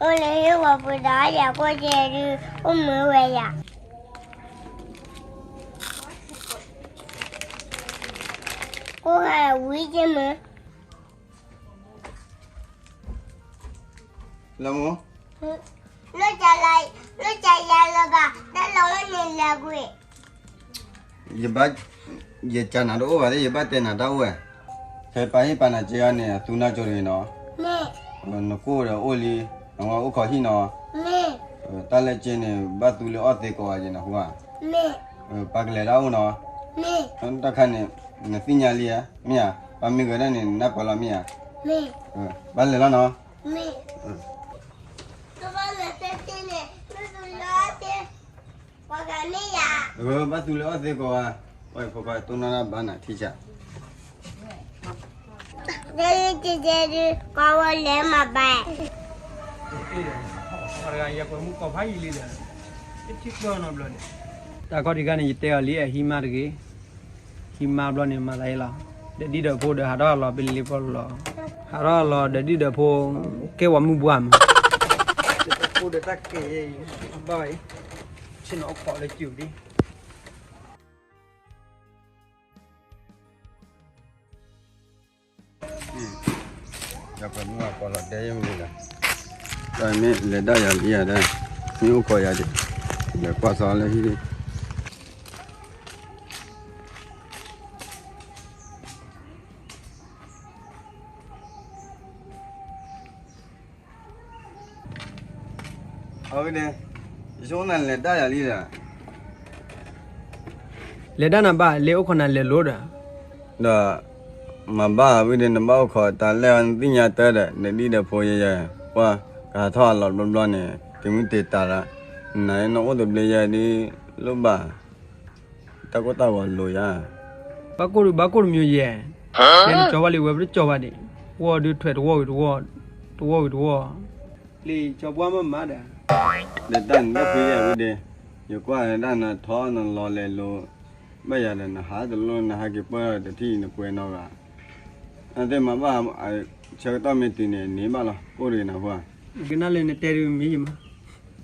အိၣ်လၢဟံၣ်ဝီၤပူၤဒီးယၤကိၣ်ကဲဒုး အိၣ်မုာ်ဝဲယၤ ကိၣ်ဟဲဝံၤကဲမုာ် လၢမိၢ် လၢယၤလၢဘၣ် တၢ်လီၤဝဲန့ၣ်လဲၤကွံာ် ယဘၣ် ယကနၤတအိၣ်ဘၣ်သ့ၣ် ယဘၣ်တဲနၤတၢ်အိၣ်ဝဲ ဖဲပာ်ဟ့ၣ်ပာ်နၤကဲအီၤန့ၣ် အသူနၢ်ကၠိတဂ့ၤနီၤ နကိၣ်ဒီးအိၣ်လံ နဝဲအိၣ်ခိးဟံၣ်နီၤ တၢ်လၢကဲန့ၣ် ဘၣ်သူလၢအီၣ်သ့ကိးဂၤကဲနီၤ ဟူဧါ ပာ်ကလဲၤတၢ်အိၣ်နီၤ တၢ်ခါန့ၣ် နသ့ၣ်ညါလံဧါ မ့ၢ်ဧါ ပှၤမ့ၢ်ဂဲၤဒၣ်န့ၣ် နနၢ်ပၢၢ်လီၤမ့ၢ်ဧါ ဘၣ်လဲၤလီၤနီၤ ဘၣ်သူလၢအီၣ်သ့ကိးဂၤ ပှၤဖိခွါတိၢ်နီၣ်တၢ်ဘၣ်နၤထံဆး တဲတဲတဲ ကီဝဲလဲၤမၤဘၣ် တဂၤယကွဲမုၣ်ကီၢ်ဖးယံာ်လံဒီး တထံၣ်ကျီနီတဘျီန့ၣ် တၢ်ခီၣ်ထံးခါန့ၣ် ယတဲအီၤလံ အဟံးမါတဂ့ၤ ဟံးမါဘျီန့ၣ် မၤသးအံၤလီၤ ဒီးဒံဒီးဖိဒီး ဟးထီၣ်အလီၤ ပလ့ၤပီၢ်လီၤ ဟးထီၣ်အလီၤ ဒီးဒံဒီးဖိ ကဲဝဲမုၢ်ဘှါမး ဖိဒီးတၢ်ကဲၤ ဘၣ်ဝဲ ဆ့ၣ်နီၤအိၣ်ခိးလၢကၠူၣ်ဒံ ယကွဲမုၣ်အပီၢ်လီၤတဲယမုၢ်လီၤ တၢ်မ့ၢ်လဲၤဒၣ်ယၤလံယၤဒီး မ့ၢ်အိၣ်ခိးယၤဒံး လဲၤကွၢ်စီလၢဟံၣ် အဝဲန့ၣ် ယဆိကမိၣ်နၤလဲၤဒၣ်ယၤလံဒီး လဲၤဒၣ်နၤဘၣ် လၢအိၣ်ခိးနၤလဲၤလိၤဒီး ဒီး မၤဘၣ်ဝံၤဒီး နဘၣ်အိၣ်ခိးတၢ်လဲၣ်အီၤ နသ့ၣ်ညါတၢ်ဒီး နဒံဒီးဖိယဲယဲ ပှၤကဟးထီၣ်အလီၤဘျီဘျီန့ၣ် တမုၢ်တ့ၢ်တၢ်ဒီး နၤနအိၣ်တဘျီယဲဒ်လိၣ်ဘၣ် တၢ်ကိၢ်တၢ်ဂီၤလိၤယၤ ဘၣ်ကိၢ်ဒုးဘၣ်ကိၢ်တမံၤယဲ တဲနကၠီၤဘၣ်လံဝဲပတကၠီၤဘၣ်ဒံး ဝီၢ်ဒုးထွဲးတဝီၢ်ဂ့ၤတဝီၢ် တဝီၢ်ဂ့ၤတဝီၢ် လံာ်ကၠီၤပှၢ်မ့ၢ်မၤဒီး ဒီးတၢ်နတၢ်ဖုယဲဝံၤဒီး ယကွၢ်ဒၣ်နထီနလီၤလဲၤလိၤ ဘၣ်ယၤဒီးနဟးတလိၣ်နဟးက့ၤပၢၢ်တထံၣ်နကွဲးနီၣ်ဂၤ အသ့ၣ်မၤဘၣ် ဆၢကတီၢ်မ့ၢ်တုၤန့ၣ် န့ၢ်ဘၣ်လီၤ ကိၢ်တဂ့ၤနၤဟူဧါ ကနၣ်လၢနတဲဒုးမံယမး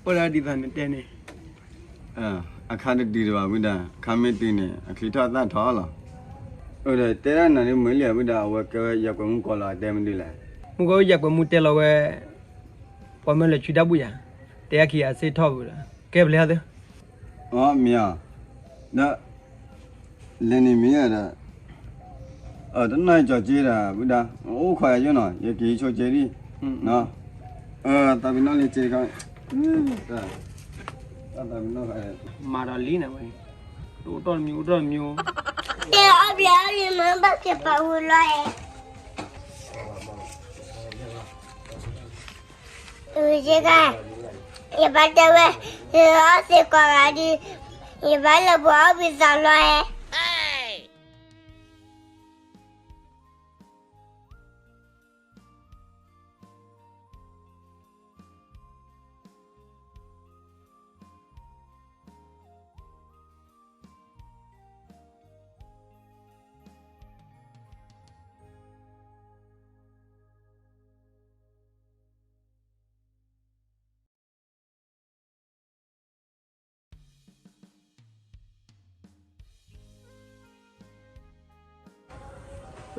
အိၣ်ဒၣ်ဒ်သိးနတဲန့ၣ် အခါတတုၤတဘၣ်ဝံၤဒီး အခါမ့ၢ်တုၤန့ၣ် အချံထီၣ်သၣ်ထီၣ်လီၤ အိၣ်ဒီးတဲဒၣ်နၤဒ်မုၢ်လံဧါဝံၤဒီး အဝဲကဲဝဲယကွဲမုၣ်ကီၢ်လီၤ အတဲမနုၤလဲၣ် မုၢ်ကီၢ်ဝဲယကွဲမုၣ်တဲလီၤဝဲ ပှၤမၢလၢာ်ဆူတၢ်ဘူၣ်ယၤ တဲအခံအစ့ၣ်ထီၣ်ဝံၤဒီး ကဲပျဲဟီသု မ့ၢ်ဧါ ဒီး လဲၤန့ၣ်မ့ၢ်ဒီး တနီၢ်ကၠီၤက့ဒီး ဝံၤဒီး အိၣ်ခိးယၤယိၣ်နီၤ ယက့ၤဆိက့ဒံး တၢ်ပနီၣ်လံက့ခါ တၢ်ပနီၣ်ခါ မၤဒီးလံနၤဝဲ တအိၣ်တီၢ်တမံၤ အိၣ်တီၢ်တမံၤ တဲအီၣ်ဘျဲအီၣ်လံမ့ၢ်ဘၣ်က့ၤပာ်ဝံၤလီၤအဲ ယဘၣ်တဲဝဲ ယအီၣ်သ့ကိးဂၤဒံး ယဘၣ်လၢပှၤအီၣ်ဘံသးလီၤ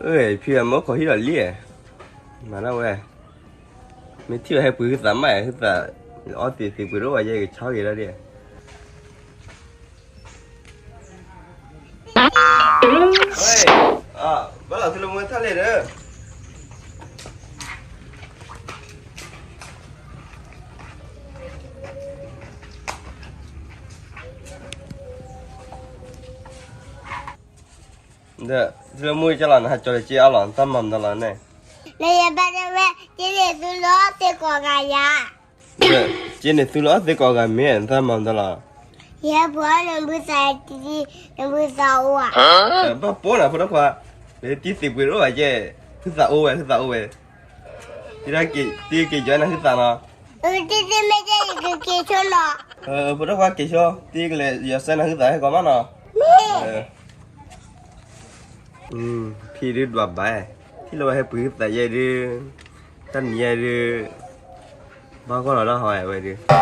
အဲဖံမ့ၢ်ခိးဟံၣ်ဒီးလံ, မၤဒၣ်ဝဲ, မ့ၢ်ထံၣ်ဝဲဟဲပှ့ၤဟုသးမး ဟုသး, အီၣ်သ့သ့ပှ့ၤဒိၣ်ဝဲယဲကဆါက့ၤဒၣ်ဒၣ်, ဝဲ, ဘၣ်လီၤသုလၢမူထၣ်လဲၣ်ဒီး ဒီး သုလၢမူကလီၤ နဟးကၠီၤလၢက့အါလီၤ နတၢ်မၤမနုၤလီၤန့ၣ်, လၢယဘၣ်တဲဝဲ က့န့ၣ်သုလၢအီၣ်သ့ကိးဂၤယၤ, က့န့ၣ်သုလၢအီၣ်သ့ကိးဂၤမ့ၢ် နတၢ်မၤမနုၤလီၤ, ယဟဲပှ့ၤအီၣ်နဘုသးတံၢ် နဘုသးအိၣ်ဧါ, ဘၣ်ပိာ်နၤဖိဒိၣ်ခွါ, လၢတံၢ်သ့ပှ့ၤဒိၣ်ဘၣ်ကဲ, ဟုသးအိၣ်ဝဲ ဟုသးအိၣ်ဝဲ, တံၢ်က့ၤယီၤနၤဟုသးနီၤ, တံၢ်သ့မ့ၢ်က့ၤယကက့ၤဆိနီၤ, ဖိဒိၣ်ခွါက့ၤဆိ တံၢ်ကလဲၤယီၤစဲနၤဟုသးဟဲကီးမးနီၤ, ဖံဒုးဒွးဘၣ်, ထံၣ်လၢဝဲဟဲပှ့ၤဟုသးယဲဒုး, တၢ်နံၤယဲဒုး, ဘၣ်ဂီၢ်လီၤ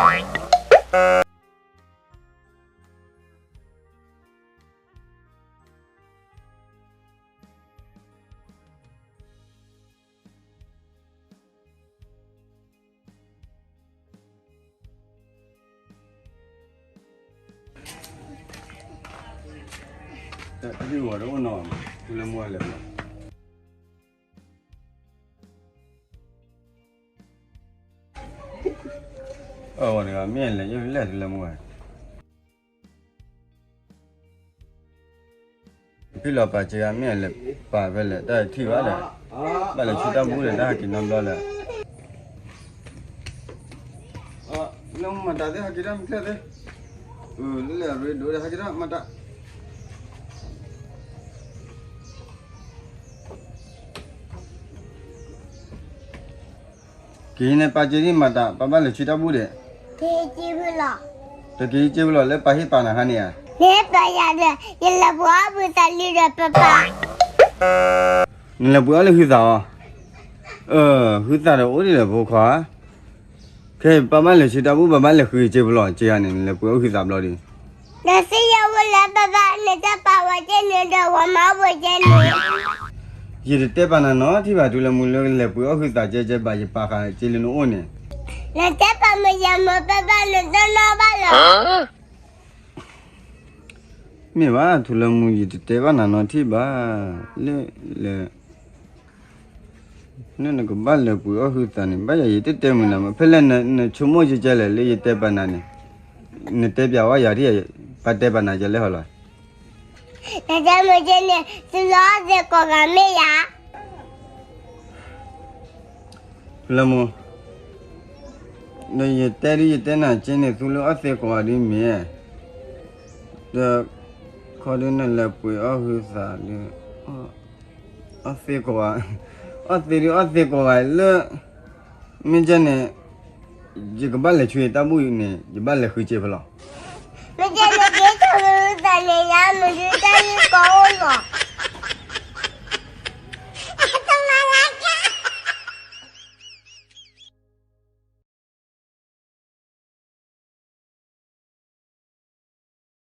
တၢ်ဟီဝဲဒုး တၢ်ဟံၣ်ဝဲတအိၣ်နီၤ, ထူလၢမူလဲၤ, အဝဲန့ၣ်မ့ၢ်လဲၤယိၣ်လဲၣ်ထူလၢမူဝဲ ဖံလီၤပာ်စ့ဂၤမ့ၢ်အလဲၤ ပာ်ဖဲလဲၣ် တၢ်ထံၣ်ဘၣ်ဒီး ဘၣ်လဲၤဆူတၢ်ဘူၣ်ဒီး တၢ်ဟးက့ၤနီတဘျီလၢ လၢမတၤသ့ၣ်ဟးက့ၤတၢ်မုၢ်ချ့သ့ၣ်, လၢအရ့ဒိၣ်ဒီး ဟးက့ၤတၢ်မတၤ က့ၤန့ၣ်ပာ်စ့ဒံးမတၤ ပဘၣ်လဲၤဆူတၢ်ဘူၣ်ဒီး, တက့ၤစ့ဖုလီၤ လၢပာ်ဟ့ၣ်ပာ်နၤခါန့ၣ်ဧါ, နဟ့ၣ်ပာ်ယၤဒီး ယလဲၤပှ့ၤအီၣ်ဘုသးလံဒီးပပာ်, နလဲၤပှ့ၤအီၣ်လၢဟုသးအီၤ, ဟုသးဒီးအိၣ်ဒံးဒီးဖိခွါ, ခဲအံၤပဘၣ်လဲၤဆူတၢ်ဘူၣ် ပဘၣ်လဲၤဃုစ့ဖုလီၤ စ့ဂၤန့ၣ် နလဲၤပှ့ၤအီၣ်ဟုသးဘျီဒီး ဒီးသ့ၣ်ညါဝဲလၢပဘၣ်နတၢ်ပာ်ဝဲကဲန့ၣ်ဒီး ဝဲမၤအီၣ်ဝဲကဲန့ၣ်, ယတတဲပာ်နၤနီတထံၣ်ဘၣ် ထူလၢမူလၢလဲၤပှ့ၤအီၣ်ဟုသးကဲကဲဘၣ် ယပာ်ဃာ်စ့လၢနအိၣ်န့ၣ်, နတဲပာ်မ့ၢ်ယၤမ့ၢ်ပဘၣ်နတနီၣ်ဘၣ်လီၤ. မ့ၢ်ဘၣ် ထူလၢမူ ယတတဲဘၣ်နၤနီတထံၣ်ဘၣ်, လၢ လၢနကဘၣ်လဲၤပှ့ၤအီၣ်ဟုသးန့ၣ် ဘၣ်ယၤယတတဲမုာ်နၤမး ဖဲလဲၣ်နဆိကမိၣ်ကဲကဲလဲၣ် လၢယတဲပာ်နၤန့ၣ်, နတဲပျးဝဲယၤထံၣ်, ပတဲပာ်နၤကဲလဲၣ်ဟီလီၤ, နတဲမ့ၢ်ကဲန့ၣ် သုလၢအီၣ်သ့ကိးဂၤမ့ၢ်ယၤ ထူလၢမူ, ဒီးယတဲဒ်ယတဲနၤကဲန့ၣ် သုလၢအီၣ်သ့ကိးဂၤဒ်မ့ၢ်, ဒီး ခီဒ်နလဲၤပှ့ၤအီၣ်ဟုသးဒီး အီၣ်သ့ကိးဂၤ, အီၣ်သ့ဒ်အီၣ်သ့ကိးဂၤလၢ, မ့ၢ်ကဲန့ၣ်, ယကဘၣ်လဲၤဆူယတၢ်ဘူၣ်အံၤန့ၣ် ယဘၣ်လဲၤဃုစ့ဖုလီၤ, မ့ၢ်ကဲန့ၣ်က့ၤထူလၢမူသးန့ၣ် ယမ့ၢ်ဒုးတၢ်ဟံၣ်ကိးအိၣ်လီၤ